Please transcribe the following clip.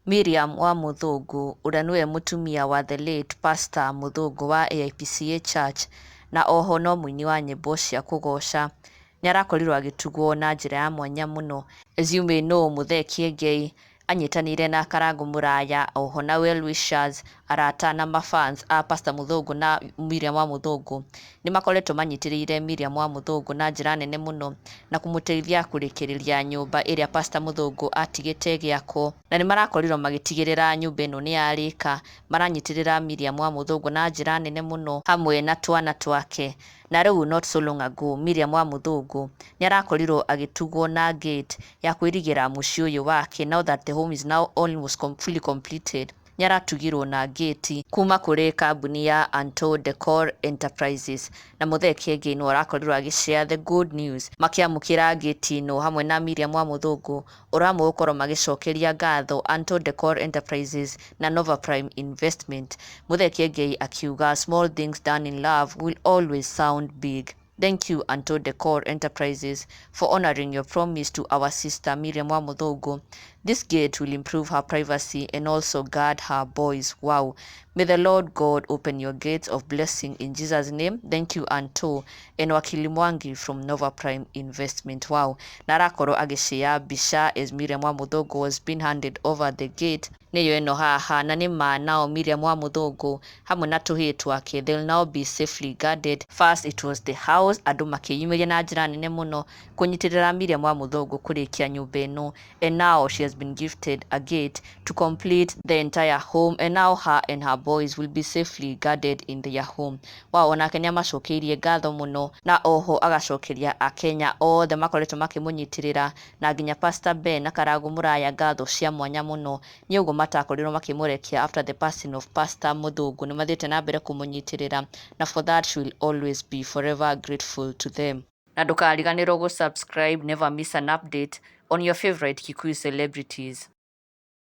Miriam wa Mũthũngũ, ũrĩa nĩwe mũtumia wa the late Pastor Mũthũngũ wa AIPCA Church, na oho no mũini wa nyĩmbo cia kũgoca, nĩ arakorirwo agĩtugwo na njĩra ya mwanya mũno. As you may know, Mũthee Kĩengei anyitanĩire na Karangũ Mũraya, oho na well wishers, arata na mafans a Pastor Mũthũngũ na Miriam wa Mũthũngũ, nĩ makoretwo manyitĩrĩire Miriam wa Mũthũngũ na njĩra nene mũno na kũmũteithia kũrĩkĩrĩria nyũmba ĩrĩa Pastor Mũthũngũ atigĩte ĩgĩakwo, na nĩ marakorirwo magĩtigĩrĩra nyũmba ĩno nĩ yarĩka. Maranyitĩrĩra Miriam wa Mũthũngũ na njĩra nene mũno hamwe na twana twake. Na rĩu not so long ago, Miriam wa Mũthũngũ nĩ arakorirwo agĩtugwo na gate ya kũirigĩra mũciĩ ũyũ wake. Now that the home is now almost fully completed, nĩ aratugirwo na gate kuma kũrĩ kambuni ya Anto Decor Enterprises, na Mũthee Kĩengei nĩwe ũrakorirwo agĩ-share the good news makĩamũkĩra gate ĩno hamwe na Miriam wa Mũthũngũ, ũramwe gũkorwo magĩcokeria ngatho Anto Decor Enterprises na Nova Prime Investment. Mũthee Kĩengei akiuga, "Small things done in love will always sound big. Thank you, Anto Decor Enterprises, for honoring your promise to our sister Miriam wa Mũthũngũ. This gate will improve her privacy and also guard her boys." Wow. "May the Lord God open your gates of blessing in Jesus' name. Thank you, Anto and Wakili Mwangi from Nova Prime Investment." Wow. Na arakorwo agĩshare mbica as Miriam wa Mũthũngũ was being handed over the gate, nĩyo ĩno haha. Na nĩ ma nao Miriam wa Mũthũngũ hamwe na tũhĩĩ twake, they'll now be safely guarded. First it was the house, andũ makĩyumĩria na njĩra nene mũno kũnyitĩrĩra Miriam wa Mũthũngũ kũrĩkia nyũmba ĩno, and now she has been gifted a gate to complete the entire home, and now her and her boys will be safely guarded in their home. Wow, onake nĩ amacokeirie ngatho mũno, na oho agacokeria Akenya othe makoretwo makĩmũnyitĩrĩra, na nginya Pastor Ben na Karangũ Mũraya ngatho cia mwanya mũno nĩ ũguo matakorirwo makĩmũrekia after the passing of Pastor Mũthũngũ. Nĩ mathiĩte na mbere kũmũnyitĩrĩra, na for that she will always be forever grateful to them. Na ndũkariganĩrwo gũ subscribe, never miss an update on your favorite Kikuyu celebrities.